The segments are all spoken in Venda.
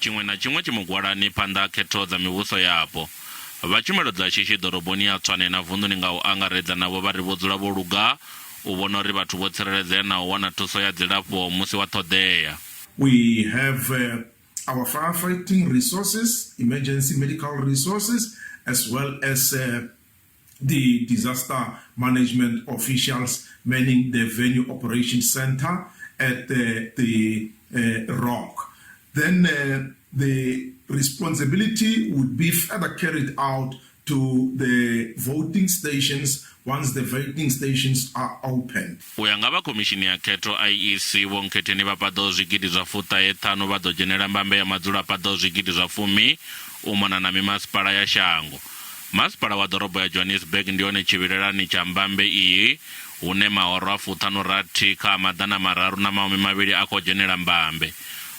Tshiṅwe na tshiṅwe tshi mugwalani phanḓa ha khetho dza mivhuso yapo. Vha tshumelo dza shishi ḓoroboni ya Tshwane na vunḓuni nga u angaredza navho vha ri vho dzula vho luga u vhona uri vhathu vho tsireledzea na u wana thuso ya dzilafho musi wa ṱhoḓea. We have our firefighting resources, emergency medical resources, as well as the disaster management officials manning the venue operation center at the Rock. Then the responsibility would be further carried out to the voting stations once the voting stations are opened. U ya nga vha khomishini ya khetho IEC, Vho Nkhetheni vha paḓaho zwigidi zwa fuṱahe ṱhanu vha ḓo dzhenela mbambe ya madzulo a paḓaho zwigidi zwa fumi u mona na mimasipala ya shango. Masipala wa ḓorobo ya Johannesburg ndi hone tshivhilelani tsha mbambe iyi hune mahoro a fuṱhanu rathi kha a 320 a khou dzhenela mbambe.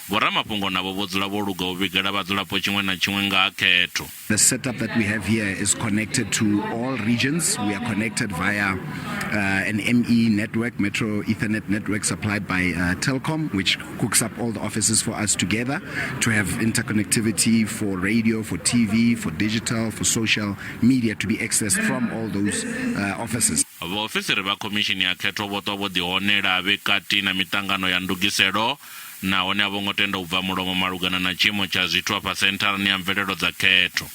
Vhoramafhungo navho vho dzula vho luga u vhigela vhadzulapo tshiṅwe na tshiṅwe nga ha khetho. The setup that we have here is connected to all regions. We are connected via an ME network, Metro Ethernet network supplied by Telkom, which hooks up all the offices for us together to have interconnectivity for radio, for TV, for digital, for social media to be accessed from all those offices. Vhaofisiri vha khomishini ya khetho vho ṱwa vho ḓihonela vhe kati na miṱangano ya ndugiselo nahone a vho ngo tenda u bva mulomo malugana na tshiimo tsha zwithu afha sentharani ya mvelelo dza khetho.